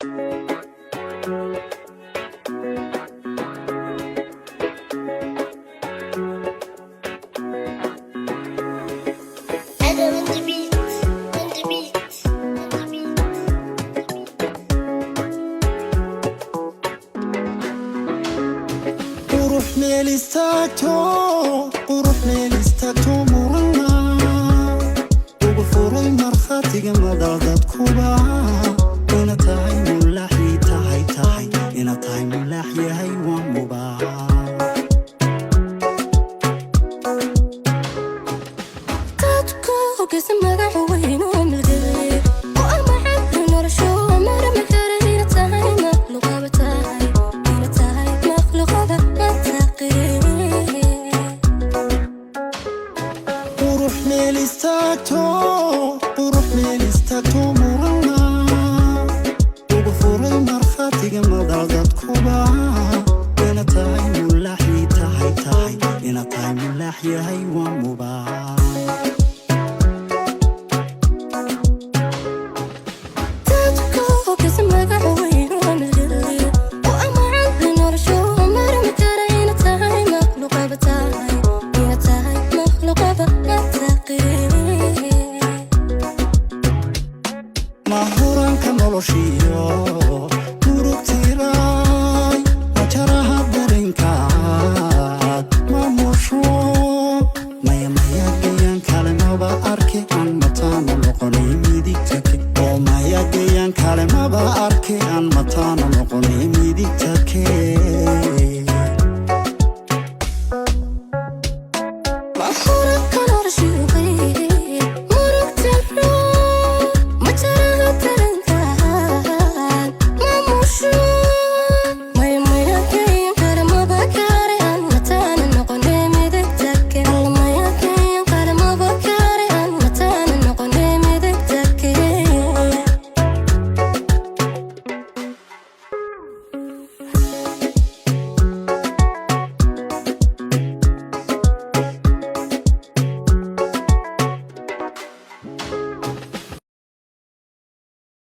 Adam on the beat, on the beat, on the beat. Qurux meel istaagto, qurux meel istaagto, murana ugu furay markhaatiga madal dadkuba ina tahay mulaaxii tahay tahay ina tahay mulaax yahay waa mubaax. Dadku hogeysa magaca weyn oo milgay oo ama xagga noloshu marma kara ina tahay makhluuqaba tahay ina tahay makhluuqaba mataqin. Qurux meel istaagto, qurux meel istaagto, murana ugu furay markhaatiga madal dadkuba ina tahay mulaaxii tahay tahay ina tahay mulaax yahay waa mubaax. Dadku hogeysa magaca weyn oo milgay oo ama xagga noloshu marma kara ina tahay makhluuqaba tahay ina tahay makhluuqaba mataqin. Mahuraanka noloshiyo murugtiray majaraha dareenkaad maamusho, maya maya gayaan kale maba arke aan mataano noqonay midigtake oo maya gayaan kale maba arke aan mataano noqonay midigtake.